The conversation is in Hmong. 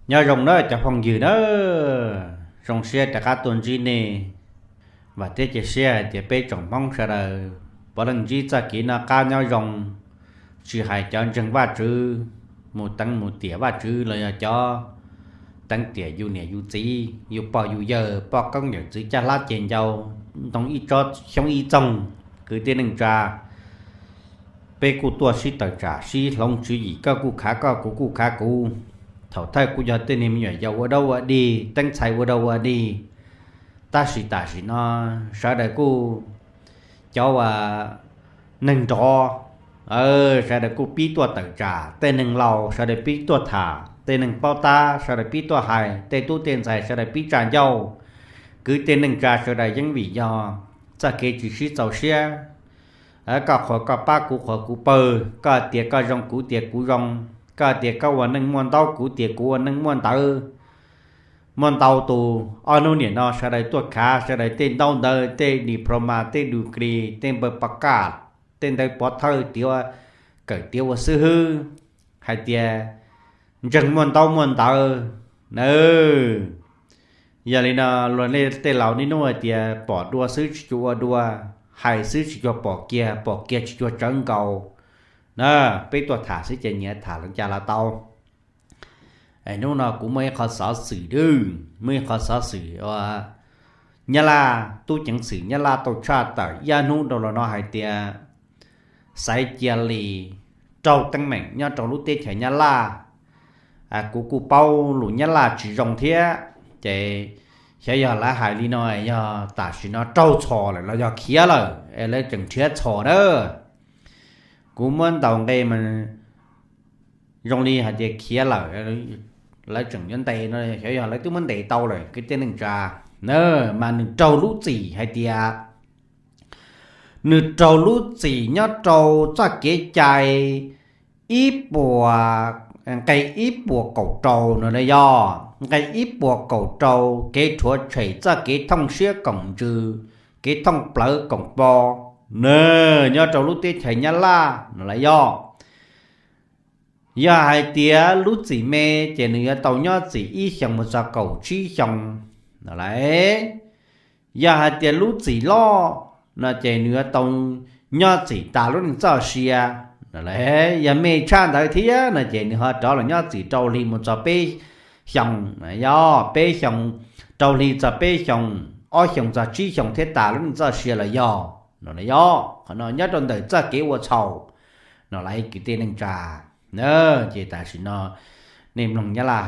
Nyob zoo na cov phooj ywg na, zoo siab rov qab tuaj ntsib nej. Vam thiab cia siab hais tias peb tsoom Hmoob sawv daws puav leej ntsib txoj kev noj qab nyob zoo, tsis hais cov ntseeg Vajtswv, mus teev mus tiam Vajtswv los yog cov teev tiam yus niam yus txiv, yus pog yus yawg, poj koob yawm txwv, caj hlab ceg ncau, ntoo ib tsob xyoob ib txoog, kwv tij neej tsa, peb kuj tuaj sib tawm tsam sib hloov tswv yim, koj kuj khav koj, kuv kuj khav kuv. Thaum thawj kuj yog tej neeg me nyuam yaus ua dab ua dig, teeb txhais ua dab ua dig, tab sis tam sim no sawv daws kuj cov uas neeg nrov, sawv daws kuj pib tuaj tawm tsam, tej neeg laus sawv daws pib tuaj tham, tej neeg paub tab sawv daws pib tuaj hais, tej tub tej ntxhais sawv daws pib tsa ncauj, kwv tij neej tsa sawv daws yeej vim yog txoj kev tsis sib txaus siab. Koj qhuas koj pab, kuv qhuas kuv pawg, koj tias koj zoo kuv tias kuv zoo, koj tias koj ua neej muaj ntaub kuv tias kuv ua neej muaj ntawv. Muaj ntau tus ob hnub nim no sawv daws tuaj khav sawv daws tej ntaub ntawv, tej diploma, tej degree, tej npaw pov kaj, tej ntawv pov thawj tiav, kawm tiav ua xib hwb, hais tias ntseeg muaj ntaub muaj ntawv na. Yog li no luag tej laus niaj hnub hais tias pom dua xwb tsis cuag ua dua, hais xwb tsis cuag pom kiag, pom kiag tsis cuag tsawv nkaus na. Peb tuaj tham xwb ces nyias tham li cas los tau. Hnub no kuv muaj ib qho xov xwm, muaj ib qho xov xwm uas Nyab Laj, tub ceev xwm Nyab Laj tau tshaj tawm ib hnub dhau los no hais tias Xaiv Cia Lis raug teeb meem nyob rau lub teb chaws Nyab Laj. Kuv kuj paub lus Nyab Laj tsis zoo thiab, ces xyov yog lawv hais li no yog tam sim no raug txhom lawm los yog khiav lawm es lawv tseem nrhiav txhom na. Kuv muab ntaus nqe mas zoo li hais tias khiav lawm, lawv tseem yuav ntes no, xyov yog lawv twb muab ntes tau lawm kwv tij neej tsa na. Mas nws raug lub txim hais tias nws raug lub txim nyob rau txoj kev cai ib puas, nqe ib puas kaum rau no na yog, nqe ib puas kaum rau, kev rhuav tshem txoj kev thooj siab koom ntsws, kev thooj plawv koom pov na, nyob rau lub teb chaws Nyab Laj no las yog. Yog hais tias lub txim me ces nws yuav tau nyob txim ib xyoos mus txog kaum tsib xyoos no las. Yog hais tias lub txim loj no ces nws yuav tau nyob txim tas lub neej txoj sia no las. Yog me tshaj ntawd thiab no ces nws ho rov los nyob txim rau hli mus txog peb xyoos, yog peb xyoos, rau hli txog peb xyoos, ob xyoos txog tsib xyoos thiab tas lub neej txoj sia los yog no las yog. Qhov no nyob rau ntawm txoj kev ua txhaum no las kwv tij neej tsa. Ces tam sim no nej mloog Nyab Laj